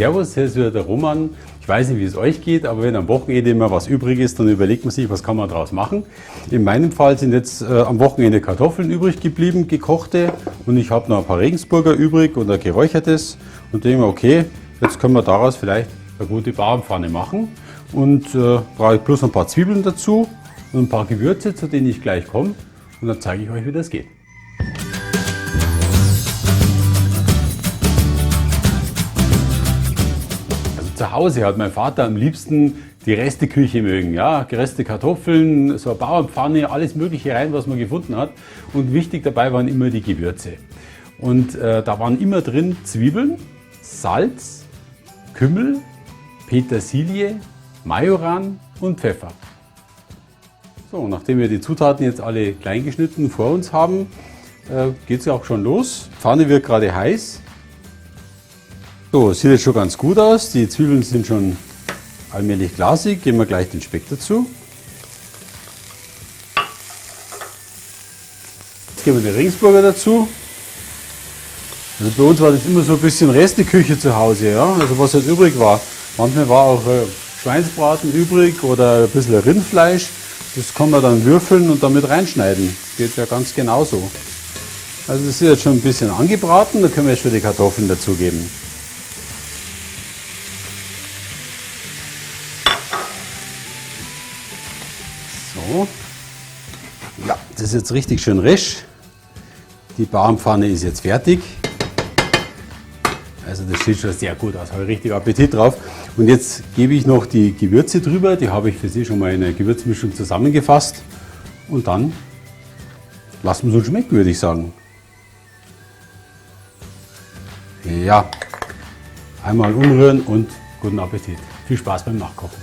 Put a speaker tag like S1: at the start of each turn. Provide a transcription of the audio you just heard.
S1: Servus, hier ist wieder der Roman. Ich weiß nicht, wie es euch geht, aber wenn am Wochenende immer was übrig ist, dann überlegt man sich, was kann man daraus machen. In meinem Fall sind jetzt am Wochenende Kartoffeln übrig geblieben, gekochte, und ich habe noch ein paar Regensburger übrig und ein geräuchertes. Und denke mir, okay, jetzt können wir daraus vielleicht eine gute Bauernpfanne machen. Und brauche ich bloß ein paar Zwiebeln dazu und ein paar Gewürze, zu denen ich gleich komme. Und dann zeige ich euch, wie das geht. Also zu Hause hat mein Vater am liebsten die Resteküche mögen. Ja, gereste Kartoffeln, so eine Bauernpfanne, alles Mögliche rein, was man gefunden hat. Und wichtig dabei waren immer die Gewürze. Und da waren immer drin Zwiebeln, Salz, Kümmel, Petersilie, Majoran und Pfeffer. So, nachdem wir die Zutaten jetzt alle klein geschnitten vor uns haben, geht's ja auch schon los. Die Pfanne wird gerade heiß. So, sieht jetzt schon ganz gut aus. Die Zwiebeln sind schon allmählich glasig. Geben wir gleich den Speck dazu. Jetzt geben wir den Regensburger dazu. Also bei uns war das immer so ein bisschen Resteküche zu Hause, ja? Also was halt übrig war. Manchmal war auch Schweinsbraten übrig oder ein bisschen Rindfleisch. Das kann man dann würfeln und damit reinschneiden. Geht ja ganz genauso. Also das ist jetzt schon ein bisschen angebraten, da können wir jetzt schon die Kartoffeln dazugeben. So. Ja, das ist jetzt richtig schön resch. Die Bauernpfanne ist jetzt fertig. Also das sieht schon sehr gut aus, habe ich richtig Appetit drauf. Und jetzt gebe ich noch die Gewürze drüber, die habe ich für Sie schon mal in einer Gewürzmischung zusammengefasst. Und dann lassen wir es uns schmecken, würde ich sagen. Ja, einmal umrühren und guten Appetit. Viel Spaß beim Nachkochen.